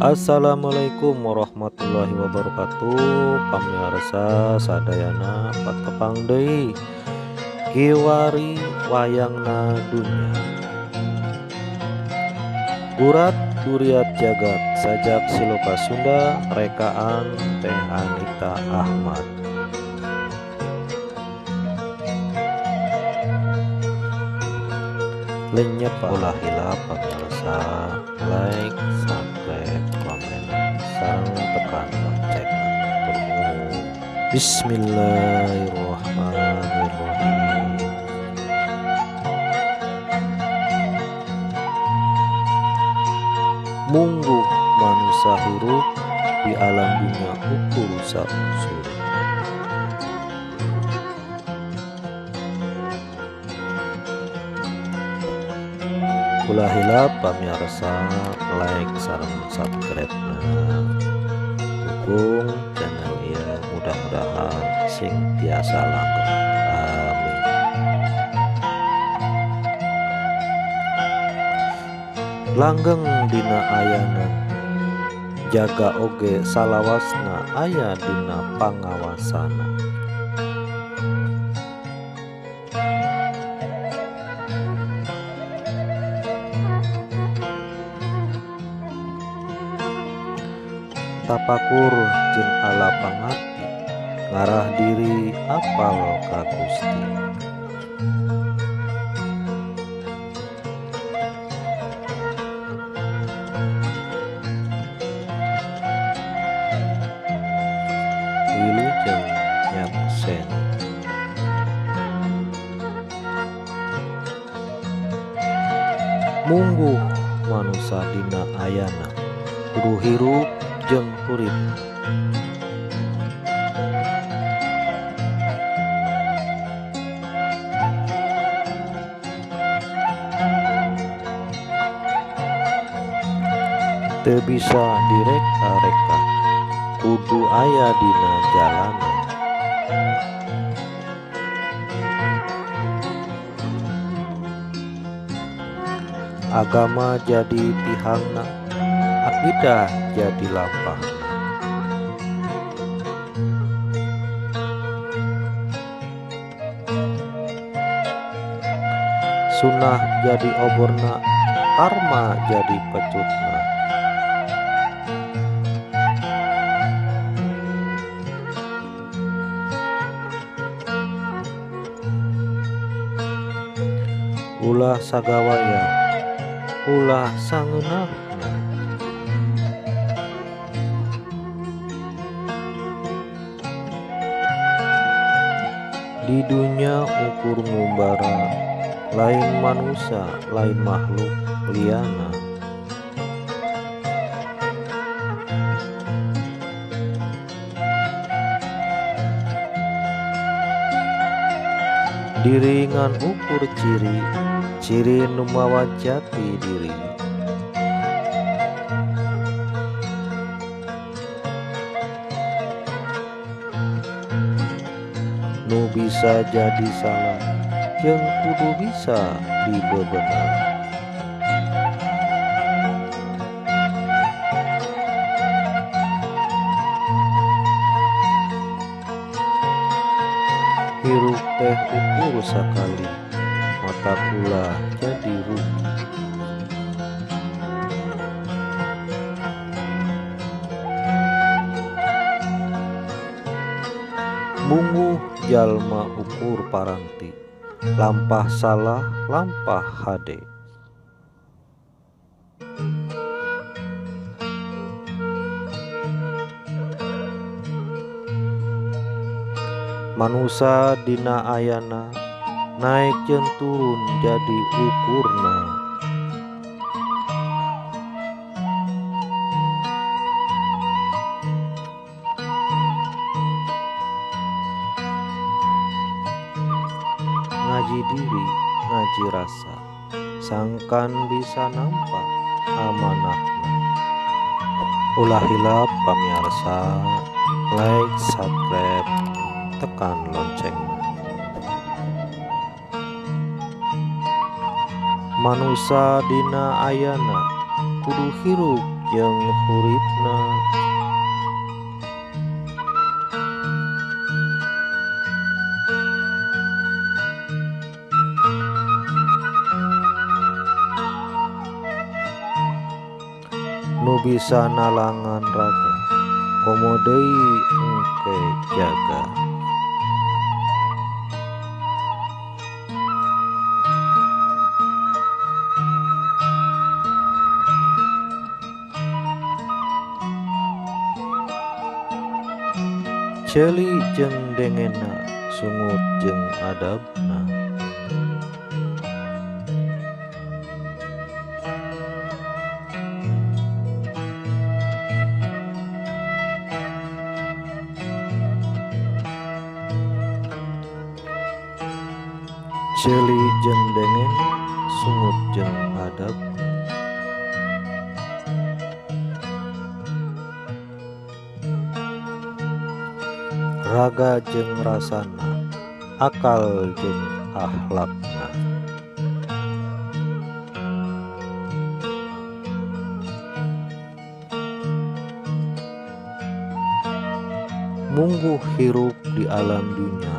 Assalamualaikum warahmatullahi wabarakatuh. Pamirsa sadayana patepang deui kiwari wayangna dunya. Gurat Duriat Jagat sajak Siloka Sunda rekaan Teh Anita Ahmad. Lenyap ulah hilap pamirsa, like, subscribe, komen, sareng tekan lonceng. Bismillahirrahmanirrahim. Mungguh manusia hirup di alam dunia ukur saunsur. Ulah hilap pamirsa, like sareng subscribe na, dukung channel ieu mudah-mudahan sing tiasa langgeng, amin. Langgeng dina ayana, jaga oge salawasna aya dina pangawasana. Tapakur jeung ala pangarti, ngarah diri apal ka Gusti. Wilujeng nyaksen. Mungguh manusa dina ayana, kudu hirup jeung hurip. Teu bisa direka-reka, kudu aya dina jalana. Agama jadi tihangna, akidah jadi lampahna. Sunnah jadi oborna, karma jadi pecutna. Ulah sagawaya, ulah sangeunahna. Di dunya ukur ngumbara, lain manusia, lain makhluk liana. Diri ngan ukur ciri, ciri nu mawa jati diri. Nu bisa jadi salah, jeung kudu bisa dibebenah. Hirup teh ukur sakali, mata ulah jadi rugi. Mungguh jalma ukur paranti, lampah salah lampah hade. Manusa dina ayana, naik jeung turun jadi ukurna. Ngaji diri, ngaji rasa, sangkan bisa nampak amanahna. Ulah hilap pamirsa, like, subscribe, tekan loncengna. Manusa dina ayana, kudu hirup jeung huripna. Nu bisa nalangan raga komo deui engke jaga. Ceuli jeung dengena sungut jeung adabna. Ceuli jeung dengena sungut jeung adabna. Raga jeung rasana, akal jeung akhlakna. Mungguh hirup di alam dunya,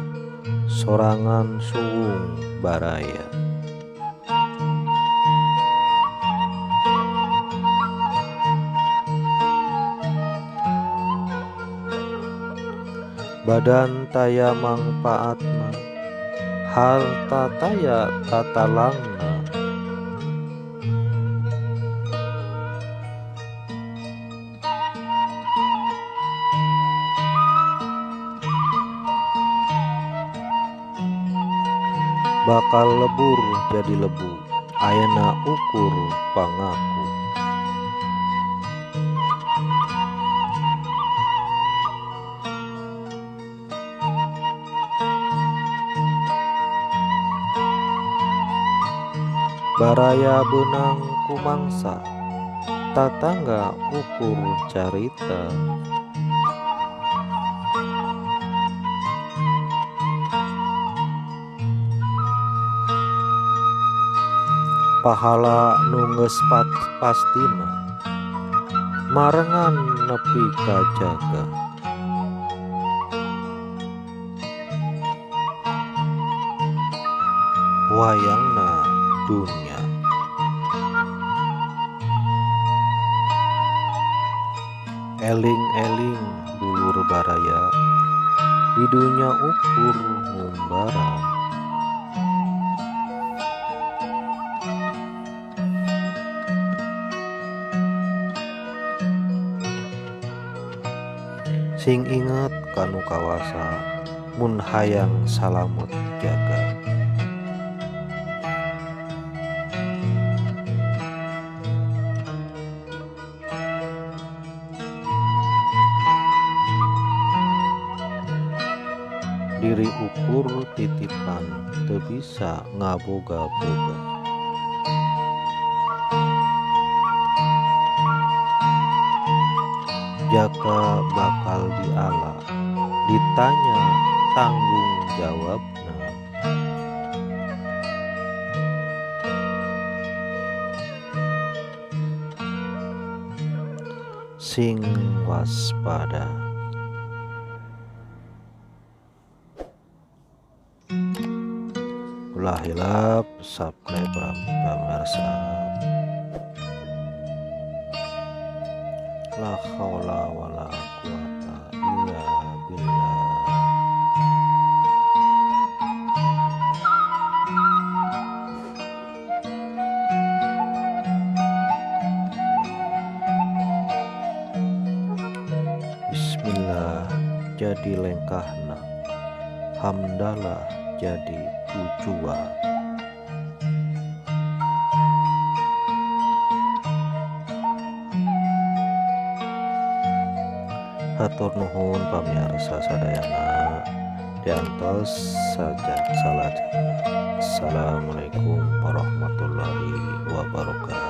sorangan suwung baraya. Badan taya mangpaatna, harta taya tatalangna. Bakal lebur jadi lebu, ayeuna ukur pangaku. Baraya beunang ku mangsa, tatangga ukur carita. Pahala nu geus pastina, marengan nepi ka jaga. Wayangna dunya. Eling-eling dulur baraya, di dunya ukur ngumbara. Sing inget kanu kawasa, mun hayang salamet jaga. Diri ukur titipan, teu bisa ngaboga-boga. Jaka bakal diala, ditanya tanggung jawabna. Sing waspada. Ulah hilap subscribe pemirsa. La haula wala quwata illa billah. Bismillah jadi lengkahna, hamdalah jadi tujuan. Hatur nuhun pamirsa sadayana, diantos saja salat. Assalamualaikum warahmatullahi wabarakatuh.